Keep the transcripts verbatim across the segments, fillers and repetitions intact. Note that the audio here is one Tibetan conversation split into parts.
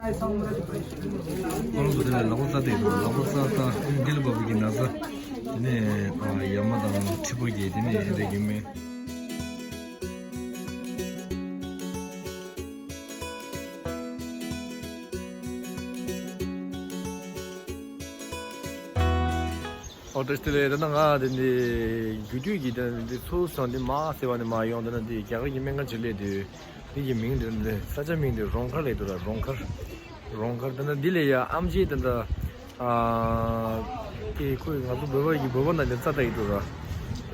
ཨོ་ལོ་དེ་ལ་ལག་པ་བཙལ་ཏེ་ཡོད། ལག་པ་བཙལ་ད་འདི་ལ་བབས་པའི་གི་ན་ཚ། དེ་ནས་ཡ་མ་དང་མཁྲིས་པ་གི་དེ་ནས་འདི་གི་མེ། ཨོ་བཀྲ་ཤིས་བདེ་ལེགས། ད་ནང་ང་དེ་འདི་རྒྱུ་དུས་ཀྱི་དེ་འདི་ཚུར་སོང་དེ་མ་ཟེར་བ་ནས་མ་ཡོང་། དེ་ན་འདི་རྒྱ་གར་གྱི་སྨན་ཁང་ཅིག་སླེབས་དུས་འདི་གི་མིང་དེ་འདི་ས་ཆ་མིང་དེ་རོང་ཁར་ལབ་འདུག་ར། རོང་ཁར། རོང་ཁར། དེ་ན་འདི་ལས་ཡ་ཨམ་ཆི་དེ་འདྲ་ཨ་དེ་ཁོས་ང་ཚོ་བོད་པ་ཡི་བོད་པ་ན་དེ་རྩ་ལྟ་ཡི་འདུག་ར།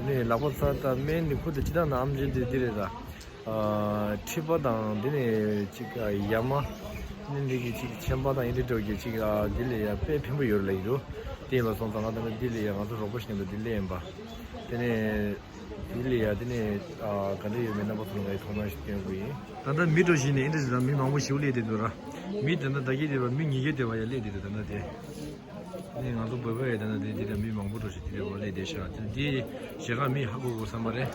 དེ་ནས་ལག་པ་རྩ་ལྟ་སྨན་འདི་ཁོ་དེ་ཅི་ད་ན་ཨམ་ཆི་འདི་འདི་རེད་ད། མཁྲིས་པ་དང་འདི་ནས་ཅིག་ཡ་མ་ནི་འདི་གི་ཅིག་ཆེན་པ་དང་ཡིན་འདི་འགྲོ་གི་ཅིག་འདི་ལས་ཡ་དཔེ་ཕན་པོ་ཡོད་ལ་ཡིན་རུ། དེ་ལ་སོང་ཙང་ང་ད་ནི་འདི་ལས་ཡ་ང་ཚོ་རོགས་པ་ཞིག་ནས་འདི་ལས་ཡིན་པ། དེ་ནས་འདི་ལས་ཡ་དེ་ནས་ག་འདྲ་ཡོད་མེད་རྣམ་པ་ཚོ་ལ་ངའི་ཐོག་མར་ཞིག་སྟོན་དགོས་ཡིན། ད་ལྟ་མི་འགྲོ་བཞིན་ནས་འདི་འདྲ་ཞིག་ལ་མི་མང་པོ་ཞིག་སླེབས་བསྡད་འདུག་ར། མི་ད་ལྟ་ད་གི་དེ་བ་མི་ཉིས་བརྒྱ་དེ་བ་ཡ་སླེབས་བསྡད་འདུག་ད་ལྟ་དེ། ནས་ང་ཚོ་བོད་པ་ཡི་ད་ནི་དེ་འདི་ལ་མི་མང་པོ་འགྲོ་ཞིག་དེ་འདྲ་བ་ལས་བསྡད་ཤག་དེ་འདི་ཞེ་ག་མི་ཧ་གོ་གོ་བསམ་པ་རེད།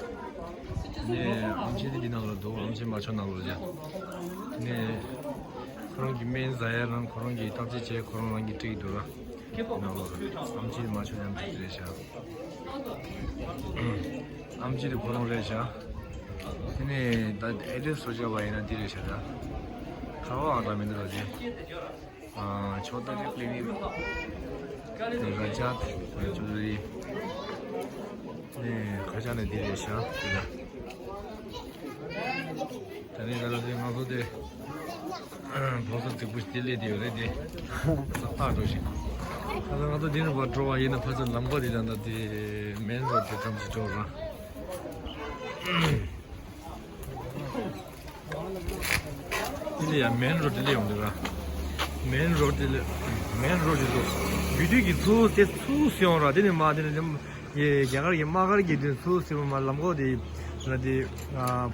ནས་ཨམ་ཆི་དེ་འདི་ནང་ལ་འདུག་ཨམ་ཆི་མ་ཆོ་ནང་ལ་ཡ། ནས་ཁོ་རང་གི་སྨན་ཟ་ཡ་རང་ཁོ་རང་གི་བརྟག་དཔྱད་བྱས་ཁོ་རང་རང་གི་སྤྲད་ཀྱི་འདུག་ར། ནང་ལ་ཨམ་ཆི་མ་ཆོ་ཡང་འགྲིག་རེད་ཤག་ཨམ་ཆི་དེ་ཁོ་རང་རེད་ཤག་དེ་ནས་ད་ཨེ་ཌི་རེ་སི་སོ་བྱས་པ་ཡིན་ན་འདི་རེད་ཤག་ད་ཁ་བ་ཨང་གྲངས་མི་འདུག་ར་དེ། ཨ་ཆོ་ཏ་ཀི་ཀླི་ནིག་ར་ཇ་ཅུ་རི་ནས་ཁ་ཆག་ནས་འདི་རེད་ཤག་དེ་ལ། ད་ནི་ད་ལྟ་དེ་ང་ཚོ་དེ་ཕོ་གསར་རྫིག་པོ་ཞིག་དེ་སླེབས་དེ་ཡོད་རེད་དེ། ས་རྟགས་འགྲོ་ཞིག་ད་ལྟ་ང་ཚོ་འདི་ནས་བར་འགྲོ་བ་ཡིན་ན་ཕལ་ཆེར་ལམ་ཁ་དེ་ད་ལྟ་དེ་མེན་རོ་ཌི་དེ་ཙམ་ཞིག་འགྲོ་ར། དེ་ལ་ཡང་མེན་རོ་ཌི་ལ་ཡོང་འདུག་ར། མེན་རོ་ཌི་ལ་མེན་རོ་ཌི་ལ་རྒྱུ་དུས་ཀྱི་ཚུར་དེ་ཚུར་སོང་ར། དེ་ནས་མ་དེ་ནས་དེ་རྒྱ་གར་གྱི་དམག་སྒར་གྱི་དེ་ཚུར་སོང་མ་ལམ་ཁོག་དེ་ལ་དེ་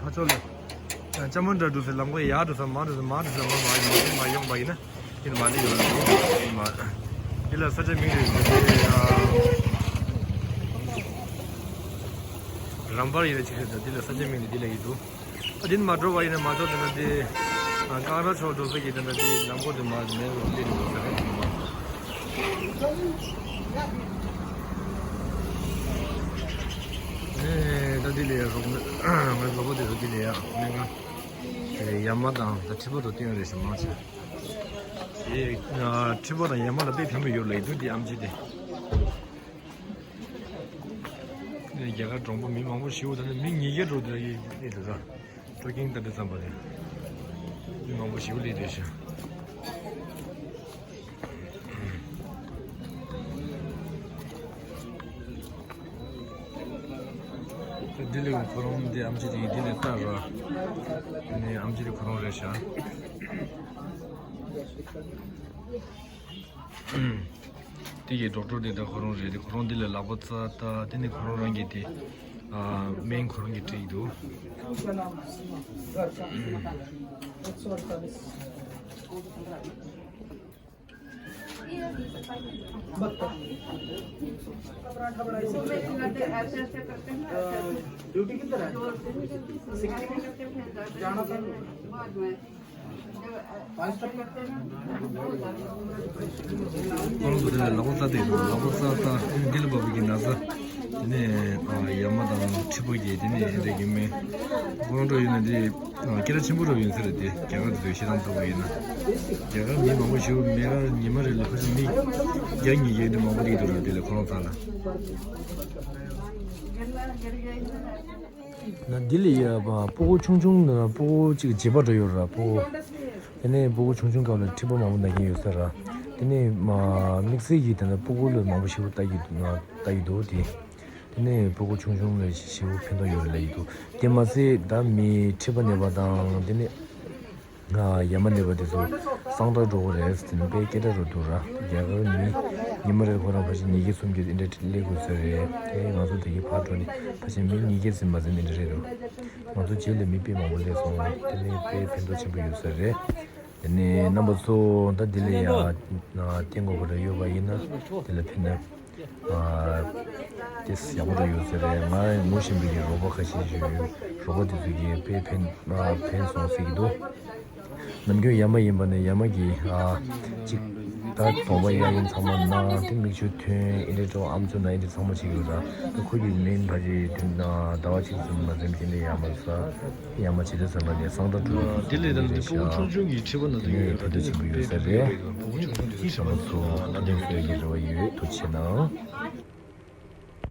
ཕ་ཕྱོགས་ལ་ཅ་མན་དྲ་འགྲོ་སའི་ལམ་ཁོག་ཡར་འགྲོ་ས་མར་འགྲོ་ས་མར་འགྲོ་ས་མར་མར་མར་ཡོང་པ་ཡིན་ན་དེ་ནས་མ་དེ་ཡོང་ར། དེ་ལ་ས་ཆ་མིང་རེད་རམ་པར་ཡིན་ན་ཅིག་རེད། ད་དེ་ལ་ས་ཆ་མིང་ནི་དེ་ལ་ཡིན་འདུག་ཨ་དེ་ནི་མ་འགྲོ་བ་ཡིན་ན་མ་གཏོགས་དེ་ན་དེ་ཀང་ར་ཕྱོགས་འགྲོ་ས་གི་དེ་ན་དེ་ལམ་ཁོ་དེ་མ་མེད་རུ་སླེབས་འགྲོ་ས་རེད། དེ་ནི་མ་ཨེ་ད་དེ་ལས་རོགས་ངའི་ལོ་པོ་དེ་ཚོ་དེ་ལས་ཡ་མེད་ང་ཡ་མ་དང་ད་མཁྲིས་པ་དང་བསྟན་རེད་ཞེས་མང་ཆེ་དེ་མཁྲིས་པ་དང་ཡ་མ་ལ་དཔེ་ཕན་པོ་ཡོད་ལ་ཡིན་འདུག་དེ་ཨམ་ཆི་དེ། རྒྱ་གར་གྲོང་པ་མི་མང་པོ་ཞིག་ད་ནི་མི་ཉིས་བརྒྱ་འགྲོ་དེ་ཡིན་འདུག་ད། ཀྲོ་ཀིང་ད་འདི་ཙམ་པ་རེད། མི་མང་པོ་ཞིག་སླེབས་བསྡད་ཤག་ད་འདི་ལས་ཁོ་རང་འདི་ཨམ་ཆི་དེ་འདི་ལས་ལྟ་ར། ནི་ཨམ་ཆི་དེ་ཁོ་རང་རེད་ཤག་དེ་གའི་ཌོག་ཊར་དེ་ད་ཁོ་རང་རེད། དེ་ཁོ་རང་འདི་ལ་ལག་པ་འཚལ་ད། དེ་ནས་ཁོ་རང་རང་གི་དེ་ཨ་སྨན་ཁོ་རང་གི་སྤྲད་ཀྱི་འདུག ड्यूटी किधर है? जाना था। ཁོང་ཚོ་དེ་ལ་ལག་པ་བཙལ་ཏེ་ཡོད། ལག་པ་བཙལ་ད་འདི་ལ་བབས་པའི་གི་ན་ཚ། དེ་ནས་ཡ་མ་དང་མཁྲིས་པ་གི་དེ་ནས་འདི་གི་སྨན་ཁོ་རང་འགྲོ་ཡོད་ན་དེ་སྐད་གྲགས་ཆེན་པོ་རུ་ཡོད་ས་རེད། དེ་རྒྱ་གར་དེ་ཚོའི་ཤེས་རང་ཚོ་བ་ཡིན་ན་རྒྱ་གར་མི་མང་པོ་ཞིག་མེད་ར། ཉི་མ་རེ་ལ་ཕལ་ཆེར་མི་བརྒྱ་ཉིས་བརྒྱ་དེ་མང་པོ་སླེབས་འདུག་ར། དེ་ལ་ཁོ་རང་ཚང་ལ། ན་འདི་ལ་ཡ་པ་སྤུ་གུ་ཆུང་ཆུང་ན་སྤུ་གུ་གཅིག་བརྗེ་པ་འདྲ་ཡོད་ར་སྤུ་གུ། དེ་ནས་སྤུ་གུ་ཆུང་ཆུང་སྐབས་ལ་མཁྲིས་པ་མང་པོ་ན་མཁན་ཡོད་ས་ར། དེ་ནས་མ་དམིགས་བསལ་གྱིས་དེ་འདྲ་སྤུ་གུ་ལ་མང་པོ་ཞིག་ལྟ་གི་ལྟ་གི་འདུག་དེ། དེ་ནས་སྤུ་གུ་ཆུང་ཆུང་ལ་ཞེ་པོ་ཕན་ཐོགས་ཡོད་རེད་ལབ་ཀྱི་འདུག་དེ་མ་ཟད་ད་མི་མཁྲིས་པ་ན་བ་དང་དེ་ནས་ཡ་མ་ན་བ་དེ་ཚོ་སངས་དྲག་འགྲོ་གི་རེད་ཟེར་ནས་དཔེ་སྐད་གྲགས་རུ་འདུག་ར། རྒྱ་གར་མི་ཉི་མ་རེར་ཁོ་རང་ཕལ་ཆེར་ཉིས་བརྒྱ་སུམ་བརྒྱ་དེ་འདྲ་སླེབས་དགོས་ས་རེད། དེ་ང་ཚོ་དེ་གི་ཕར་འགྲོ་ནས་ཕལ་ཆེར་མི་ཉིས་བརྒྱ་ཟིན་མ་ཟིན་དེ་འདྲ་རེད་འདུག་ང་ཚོ་རྗེས་ལ་མི་དཔེ་མང་པོ་སླེབས་སོང་། དེ་ནས་དཔེ་ཕན་ཐོགས་ཆེན་པོ་ཡོད་ས་རེད། དེ་ནས་རྣམ་པ་ཚོ་ད་འདི་ལ་ཡ་བསྟན་དགོས་པ་རེ་ཡོད་པ་ཡིན་ན་དེ་ལ་ཕན་ན། ཨ་དེ་ཡག་པོ་འདྲ་ཡོད་ས་རེད། ང་ངོ་ཤེས་པའི་གི་རོགས་པ་ཁ་ཤས་ཤིག་ཡོད། རོགས་པ་དེ་ཚོ་གིས་དཔེ་ཕན་ཨ་ཕན་སོང་ཟེར་གྱི་འདུག་ནམ་རྒྱུན་ཡ་མ་ཡིན་པ་ནས་ཡ་མ་གི་ཨ་ཅིག་ད་གདོང་པ་གཡས་གཡོན་ཚང་མ་ན་དེ་མིག་ཆུ་ཐོན་ཨེ་འདྲ་འགྲོ་ཨམ་ཅོག་ན་ཨེ་འདྲ་ཚང་མ་བྱེད་ཀྱི་ཡོད་ར། ད་ཁོ་གི་མིང་ཕ་གི་དུས་ན་ཟླ་བ་གཅིག་ཙམ་མ་ཟིན་གྱི་ནས་ཡ་མ་ས་ཡ་མ་བྱེད་དུས་ཙམ་པ་ནས་གསང་བདག་དུ་དེ་ལས་དང་དེ་ཕྲུ་གུ་ཆུང་ཆུང་གི་ཁྲི་པ་ན་དེ་ནས་ད་དུ་ཆེན་པོ་ཡོད་ས་རེད། ཞོགས་པ་ཚོ་ཐུགས་ལྡན་གསོལ་གྱི་རེ་བ་ཡོད། ཐུགས་ཆེ་གནང་།